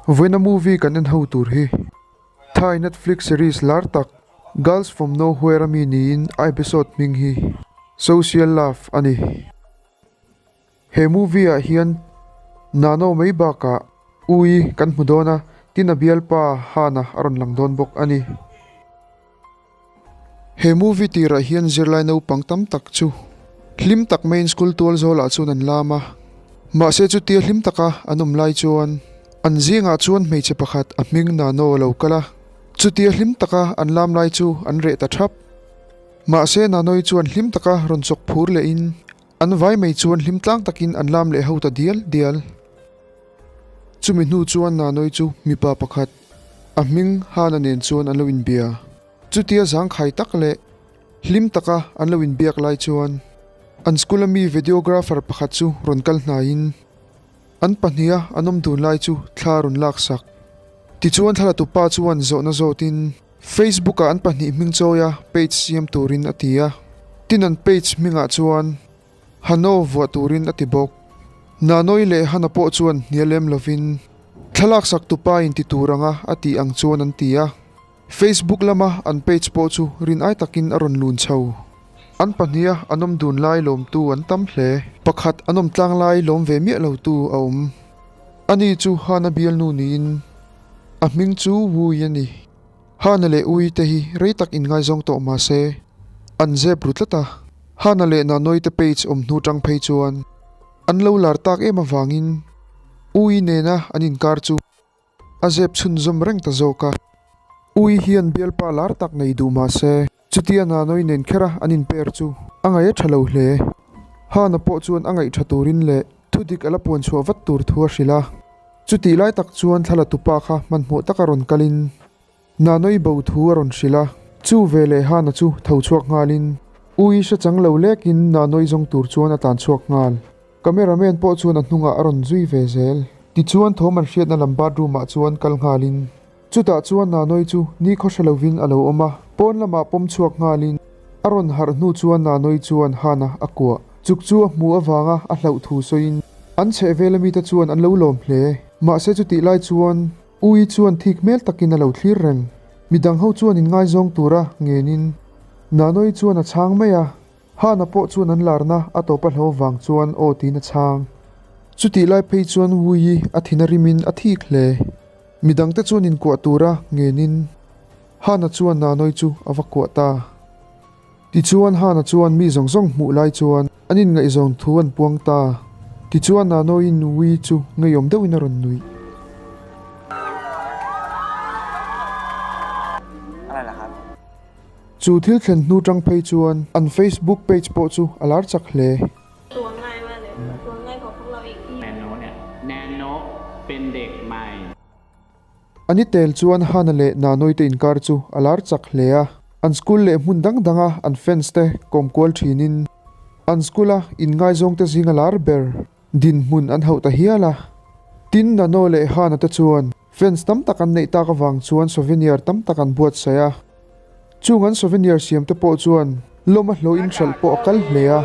Vawiina movie kan en ho tur hi Thai Netflix series lar tak Girls From Nowhere a mi niin a episode hming hi Social Love a ni. He movie ah hian Nano mai bakah Ui kan hmu dawn a, tin a bialpa Hana a rawn lang dawn bawk a ni. He movie tirah hian zirlai naupang tam tak chu hlim tak maiin school tual zawlah chuan an lam a, mahse chutia hlim taka an awm lai chuan an zingah chuan hmeichhe pakhat a hming Nano a lo kal a, chutia hlim taka an lam lai chu an reh ta thap. Mahse Nanoi chuan hlim taka rawn chawk phur lehin an vai mai chuan hlim tlang takin an lam leh ho ta dial dial. Chumi hnu chuan Nanoi chu mipa pakhat a hming Hana nen chuan an lo inbia. Chutia zangkhai tak leh hlim taka an lo inbiak lai chuan an school a mi videographer pakhat chu rawn kal hnaiin an pahniha an awm dun lai chu thla rawn lak sak. Tichuan thlalatu pa chuan zawhna zawtin Facebook ah an pahnih hming chawia page siam turin a ti a. Tin an page hmingah chuan Hano vuah turin a ti bawk. Nanoi leh Hana pawh chuan hnial lem lovin thlalak sak tupa in ti tur anga a tih ang chuan an ti a. Facebook lama an page pawh chu rin ai takin a rawn lun chho. An pahniha an awm dun lai lawmtu an tam hle. Pakhat an awm tlang lai lawm ve miah lotu a awm. Ani chu Hana bialnu niin a hming chu Wui a ni. Hana leh Ui te hi rei tak inngaizawng tawh mah se, an zep ru tlat a. Hana leh Nanoi te page awm hnu tang phei chuan an lo lar tak em avangin Ui nena an inkar chu a zep chhunzawm reng ta zawk a. Ui hian bialpa lar tak nei duh mah se, chutia Nanoi nen khera an inper chu a ngaih a tha lo hle. Hana pawh chuan a ngaih tha turin leh thudik a la puan chhuah vat tur thu a hrilh a. Chutih lai tak chuan thla la tupa kha hmanhmawh taka rawn kalin Nanoi bo thu a rawn hrilh a, chu veleh Hana chu tho chhuak nghalin Ui hre chang lo lekin Nanoi zawng tur chuan a tlan chhuak nghal. Cameraman pawh chuan a hnungah a rawn zui ve zel. Tichuan thawm an hriatna lam bathroom ah chuan kal nghalin Chutah chuan Nanoi chu nikhaw hre lovin a lo awm a, pawn lamah pawm chhuak nghalin a rawn harh hnu chuan Nanoi chuan Hana a kuah. Chuk chu a hmuh avanga a hlauh thu sawiin an chheh vela mite chuan an lo lawm hle. Mahse chutih lai chuan Ui chuan thik hmel takin a lo thlir reng. Midang ho chuan inngaizawng tura ngenin Nanoi chuan a chhang mai a, Hana pawh chuan an larna a tawp a hlo vang chuan aw tiin a chhang. Chutih lai phei chuan Ui a thin a rimin a thik hle. Midangte chuan inkuah tura ngenin Hana chuan Nanoi chu a va kuah ta. Tichuan Hana chuan mi zawng zawng hmuh lai chuan an inngaihzawn thu an puang ta. Tichuan Nanoiin Ui chu ngeiawm deuhin a rawn nuih. Chu thil thlen hnu tang phei chuan an Facebook page pawh chu a lar chak hle. Ani tel chuan Hana leh Nanoi te inkar chu a lar chak hle a, an school leh hmun dang danga an fans te kawm kual thinin an school a inngaizawng te zinga lar ber dinhmun an hauh ta hial a. Tin, Nano leh Hana te chuan fans tam tak an neih tak avang chuan souvenir tam tak an buatsaih a. Chung an souvenir siam te pawh chuan lawm a hlawh in hralh pawh a kal hle a.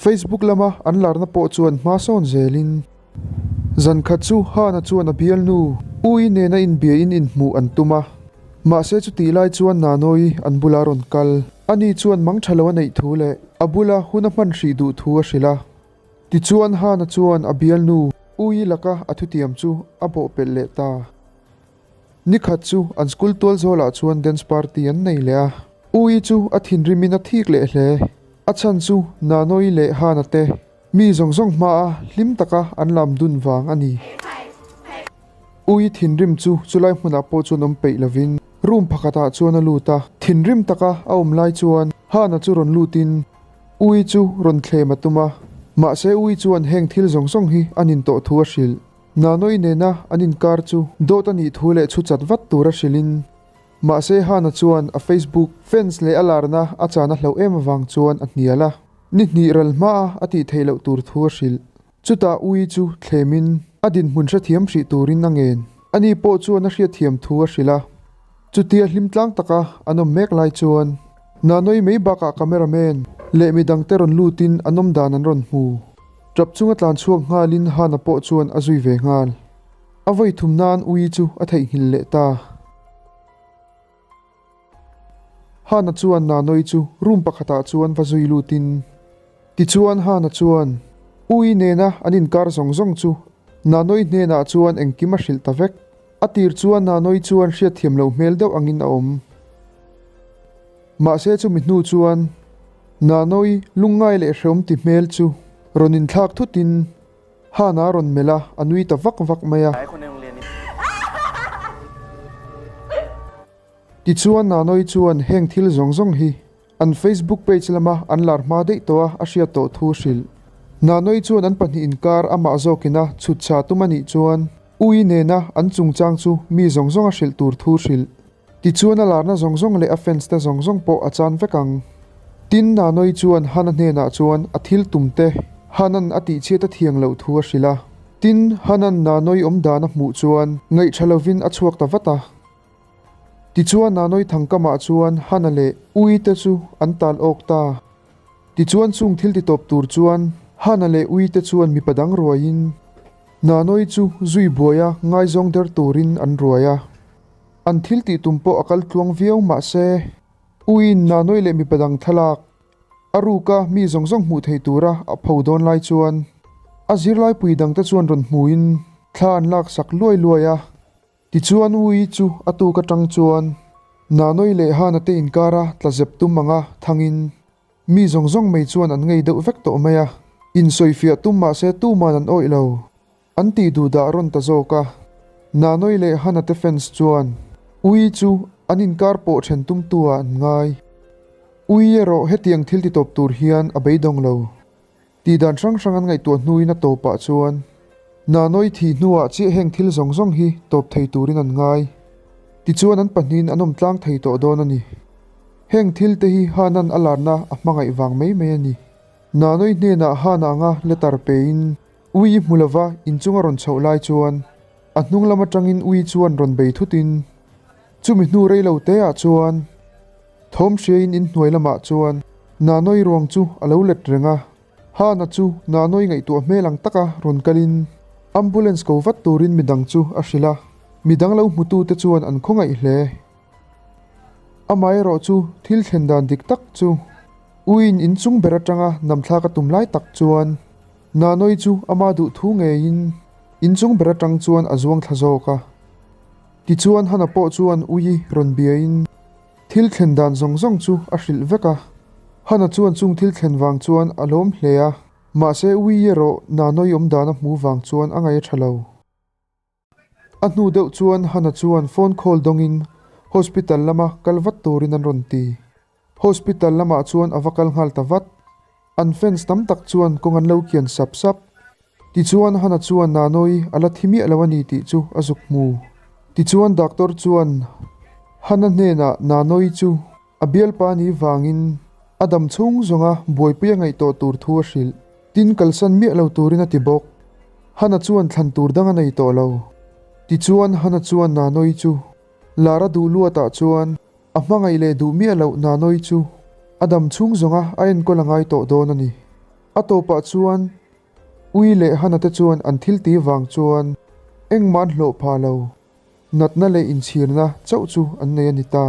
Facebook lama an larna pawh chuan hma sawn zelin zan khat chu Hana chuan a bialnu Ui nena inbiain inhmuh an tum a. Mahse chutih lai chuan Nanoi an bula rawn kal. Ani chuan mang tha lo a neih thu leh a bula hun a hman hrih duh thu a hrilh a. Tichuan Hana chuan a bialnu Ui laka a thutiam chu a bawhpelh leh ta. Nikhat chu an school tual zawlah chuan dance party an nei leh a. Ui chu a thinrimin a thik leh hle. A chhan chu Nanoi leh Hana te mi zawng zawng hmaa hlim taka an lam dun vang a ni. Ui thinrim chu chulai hmunah pawh chuan awm peih lovin room pakhatah chuan a lut a. Thinrim taka a awm lai chuan Hana chu rawn lutin Ui chu rawn thlem a tum a, mahse Ui chuan heng thil zawng zawng hi an intawh thu a hrilh. Nanoi nena an inkar chu dawt a nih thu leh chhu chat vat tur a hrilhin, mahse Hana chuan a Facebook fans leh a larna a chan a hlauh em avang chuan a hnial a, ni hnih ral hmaa a tih theih loh tur thu a hrilh. Chutah Ui chu thlemin a dinhmun hrethiam hrih turin a ngen. Ani pawh chuan a hriatthiam thu a hrilh a. Chutia hlim tlang taka an awm mek lai chuan Nanoi mai bakah cameraman. leh midangte rawn lutin an awm dan an rawn hmu. Tap chunga tlan chhuak nghalin Hana pawh chuan a zui ve nghal. A vawi thum nan ui chu a theihnghilh leh ta. Hana chuan Nanoi chu room pakhatah chuan va zui lutin tichuan Hana chuan ui nena an inkar zawng zawng chu Nanoi hnenah chuan engkim a hrilh ta vek. A tir chuan Nanoi chuan hriatthiam loh hmel deuh angin a awm. Mahse chumi hnu chuan Nanoi lungngai leh hreawm ti hmel chu rawn inthlak thutin Hana a rawn melh a, a nui ta vak vak mai a. Tichuan Nanoi chuan heng thil zawng zawng hi an Facebook page lama an lar hma daih tawh a, a hriat tawh thu hrilh. Nanoi chuan an pahnih inkar amah zawkina chhut chha tum a nih chuan Ui nena an chungchang chu mi zawng zawng a hrilh tur thu hrilh. Tichuan a larna zawng zawng leh a fans te zawng zawng pawh a chan vek ang. Tin, Nanoi chuan Hana hnenah chuan a thil tum te Hanan a tihchhiat a thiang loh thu a hrilh a. Tin, Hanan Nanoi awm dan a hmuh chuan ngaihṭha lovin a chhuak ta vat a. Tichuan Nanoi thangkamah chuan Hana leh Ui te chu an tal awk ta. Tichuan chung thil titawp tur chuan Hana leh Ui te chuan mipa dang ruaiin Nanoi chu zui buaia ngaizawng der turin an ruai a. An thil tih tum pawh a kal tluang viau mahse, Uiin Nanoi leh mipa dang thlalak a ruka mi zawng zawng hmuh thei tura a pho dawn lai chuan a zirlaipui dangte chuan rawn hmuin thla an laksak luai luai a. Tichuan Ui chu a tuk atang chuan Nanoi leh Hana te inkara tla zep tum anga thangin mi zawng zawng mai chuan an ngei deuh vek tawh mai a, insawifiah tum mahse tuman an awih lo. An tih duh dah rawn ta zawk a, Nanoi leh Hana te fans chuan Ui chu an inkar pawh then tumtu ah an ngai. Ui erawh hetiang thil ti tawp tur hian a beidawng lo. Tih dan hrang hrang an ngaihtuah hnuin a tawpah chuan Nanoi thih hnuah chiah heng thil zawng zawng hi tawp thei turin an ngai. Tichuan an pahnihin an awm tlang thei tawh dawn a ni. Heng thil te hi Hana'n a larna a hmangaih vang mai mai a ni. Nanoi hnenah Hana anga letter pein Ui hmu lova inchung a rawn chhoh lai chuan a hnung lam atangin ui chuan rawn bei thutin chumi hnu rei lo te ah chuan thawm hriain inhnuai lamah chuan Nanoi ruang chu a lo let reng a, Hana chu Nanoi ngaihtuah hmel ang taka rawn kalin ambulance ko vat turin midang chu a hrilh a, midang lo hmutute chuan an khawngaih hle. Amaherawh chu thil thlen dan dik tak chu uiin inchung ber atanga namthlak a tum lai tak chuan Nanoi chu ama duh thu ngeiin inchung ber atang chuan a zuang thla zawk a. Tichuan Hana pawh chuan ui rawn biain thil thlen dan zawng zawng chu a hrilh vek a. Hana chuan chung thil thlen vang chuan a lawm hle a, mahse ui erawh Nanoi awm dan a hmu vang chuan a ngaih a tha lo. A hnu deuh chuan Hana chuan phone call dawngin hospital lama kal vat turin an rawn ti. Hospital lamah chuan a va kal nghal ta vat. An fans tam tak chuan kawng an lo kian sap sap. Tichuan Hana chuan Nanoi a la thi miah lo a ni tih chu a zuk hmu. Tichuan doctor chuan Hana hnenah Nanoi chu a bialpa ni vangin a dam chhung zawnga buaipui a ngaih tawh tur thu a hrilh. Tin kalsan miah lo turin a ti bawk. Hana chuan thlan tur dang a nei tawh lo. Tichuan Hana chuan Nanoi chu Lara duh luatah chuan a hmangaih leh duh miah loh Nanoi chu a dam chhung zawnga a enkawl a ngai tawh dawn a ni. A tawpah chuan Ui leh Hana te chuan an thil ti vang chuan engmah an hlawh phah lo. Natna leh inchhirna chauh chu an nei a ni ta.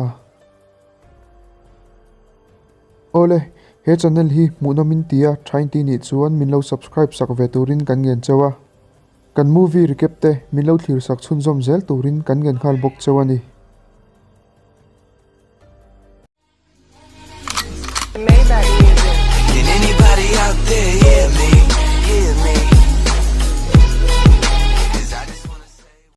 Awle, he channel hi hmuhnawm in tia thain ti nih chuan min lo subscribe sak ve turin kan ngen cheu a. Kan movie recap te min lo thlir sak chhunzawm zel turin kan ngen nghal bawk cheu a ni. Maybach music.